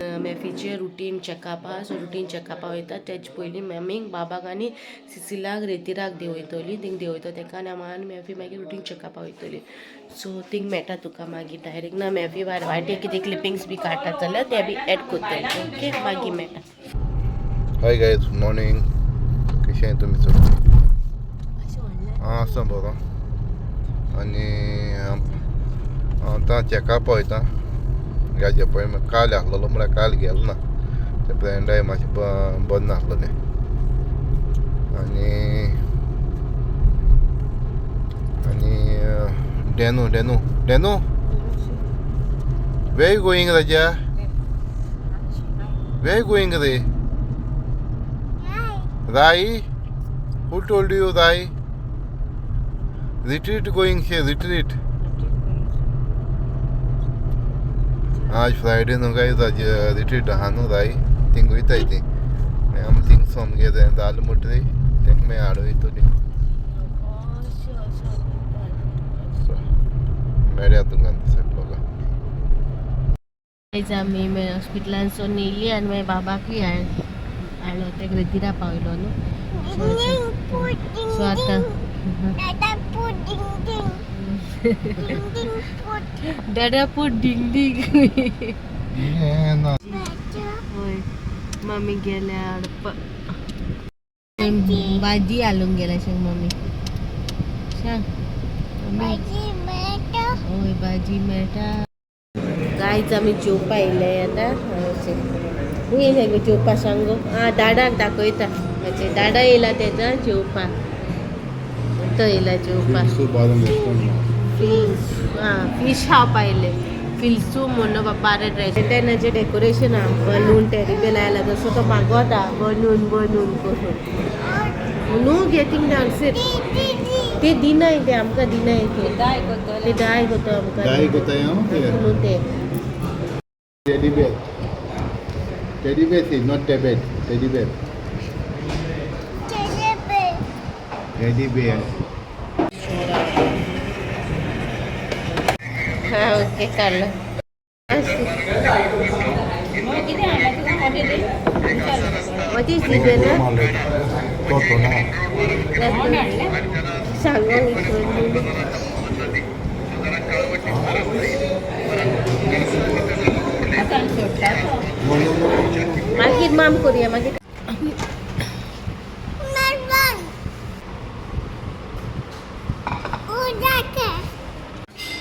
मॅफीचे routine checkup आहा. So routine चॅकअपा वयता. तेजे पयलीं मॅमीक, बाबाक आनी सिसिलाक रेतिराक देंवयतली. थिंग देंवयता तेका आनी आमी आनी मॅफी मागीर रुटीन चॅकअपा वयतली. सो थिंग मेळटा तुका मागीर डायरेक्ट. ना मॅफी वाटे कितें क्लिपिंग्स बी काडटा जाल्यार ते बी एड करतले. ओके, मागीर मेळटा. Hi guys, good morning. कशें तुमी सगळीं? हांव आसा बरो. आनी हांव आतां चॅकअप वयता. गाजे अपॉयंटमेंट काल आहलोलो, म्हळ्यार काल गेलो ना, ते फ्रेंडाय मातशें बरें नासलोलें. आनी आनी Denu Denu Denu, where you going Raja? Where you going रे? Rai? Who told you Rai? Retreat going she, retreat. आज फ्रायडे न्हू गायज, आज रिट्रीट आहा न्हू राय, थिंग वयताय ती. मागीर आमी थिंग सोमगे जालें म्हणटरी तेंका मागीर हाड वयतली. मेळया तुमकां दुसऱ्या ब्लॉगान. आयज आमी हॉस्पिटलान येयली आनी मागीर बाबाकूय हाडलो, तेका रेतिरा पावयलो न्हू. सो आतां दादा पूट डिंग डिंग. ना. हय, मम्मी गेल्या हाडपा. भाजी हालूंक गेल्या सांग मम्मी, सांग मम्मी. हय, भाजी मेळटा. गायज, आमी जेवपा येयले आतां. खंय येयले गो जेवपा, सांग गो? आं, दाडाक दाखयता. दाडा येयला तेजा जेवपा, तो येयला जेवपा. फिल्स, आं, फीश खावपा येयले. फिल्सू म्हणून बाबा रेस्टोरंटाचें डेकोरेशन आहा, बलून टेरी लायला तसो तो मागोता बलून बलून करून. न्हू गेटींग डावन सीट. ते दिनाय, ते आमकां दिनाय, ते ते दाय कोता आमकां. दाय कोताय हांव ते. न्हू ते. Teddy bear. Teddy bear is not teddy. Teddy bear. Teddy bear. हा, ओके, काडलो. What is this ना? तो ना. सांगो विसरून. मागीर माम करुया मागीर.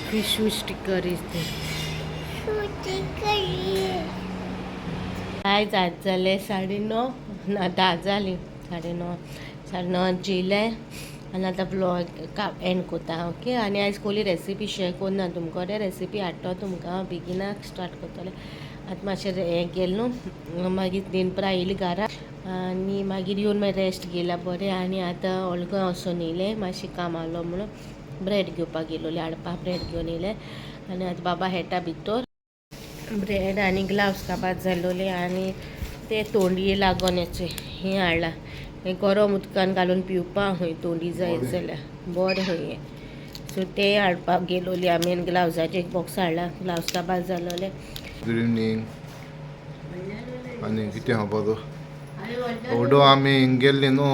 फिश स्टिकर is ते. आयज आज जाले 9:30, ना 10 जाली, 9:30, 9:30 जेयलें आनी आतां ब्लॉग एंड कोता. ओके, आनी आयज कोली रेसिपी शेअर करना तुमकां, रेसिपी हाडटा तुमकां बेगिनाक स्टार्ट करतलें. आतां मातशें हें गेलें न्हू, मागीर दनपरां येयली घरा आनी मागीर येवन मागीर रेस्ट घेयला बरें. आनी आतां ओल्ड गोंय वचोन येयलें, मातशें काम आहलो म्हणून ब्रेड घेवपाक गेलोली हाडपाक, ब्रेड घेवन येयलें. आनी आतां बाबा हेटा भितर. ब्रेड आनी ग्लावस काबार जालोले आनी ते तोंडये लागोन हेचे हें हाडलां, हें गरम उदकान घालून पिवपाक खंय तोंडी जायत जाल्यार बरें खंय हें. सो ते हाडपाक गेलोली आमी आनी ग्लावजाचें एक बॉक्स हाडलां, ग्लावस काबार जालोले. Good evening. आनी कितें खबर ओडो आमी हिंग गेल्ली न्हू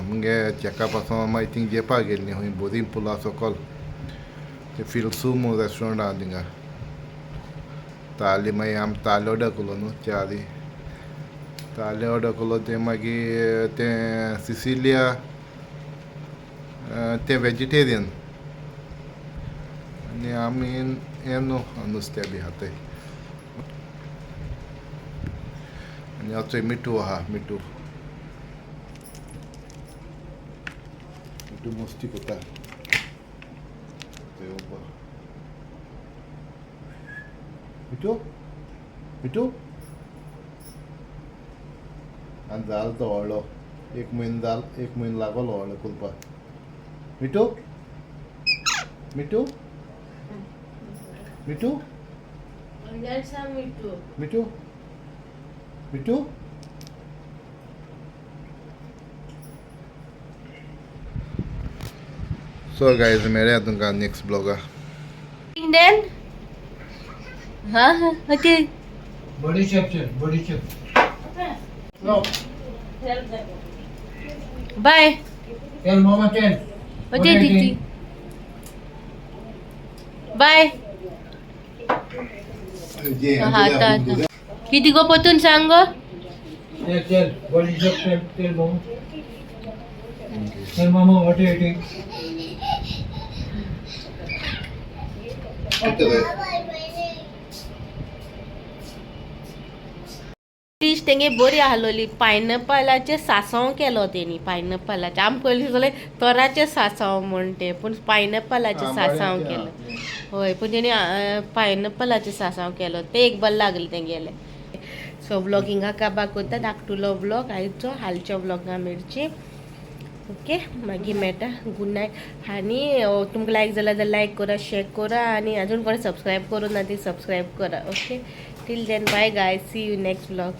मुगे चॅकअप आसा, मागीर थिंग जेवपाक गेल्ली खंय बोरींग पुला सकल ते फिल्सू म्हूण रेस्टोरंट आहा थिंगा. ताली मागीर आमी ताली ऑर्डर केलो न्हू, चारी ताली ऑर्डर केलो. तें मागीर तें सिसिलिया तें वेजिटेरियन आनी आमी हें न्हू नुस्तें बी खाताय. आनी आतां मिठू आहा, मिठू मिठू मस्ती कोता थंय उबो. मिठू मिठू आनी जालो तो व्हडलो, एक म्हयनो जालो, एक म्हयनो लागलो व्हडलो करपाक. मिठू मिठू मिठू मिठू मिठू. सो गायज, मेळया तुमकां नेक्स्ट ब्लॉगा. Then? Ha? Okay. बडीशेप चल, बडीशेप. No. Bye. Tell mama tell. What did you? Bye. हा आता किती गो परतून सांग गो. Tell, tell. बडीशेप tell, tell mama. Tell mama what you eating. कितें? डिश तेंगे बरी आहलोली, पायनएपलाचें सासव केलो तेणी. पायनएपलाचें, आमकां पयलीं दिसलें तोराचें सासव म्हण तें, पूण पायनएपलाचें सासव केलो. हय, पूण तेणी पायनएपलाचें सासव केलो तें एक बरें लागलें तेंगेलें. सो व्लॉग हिंगा काबार करता. धाकटुलो व्लॉग आयचो, हालच्या व्लॉगा मेळची. ओके, मागीर मेळटा. Good night. आनी तुमकां लायक जाला जाल्यार लायक करा, शेअर करा आनी अजून कोणें सबस्क्रायब करूं ना ती सबस्क्रायब करा. Okay, till then, bye guys, see you next vlog.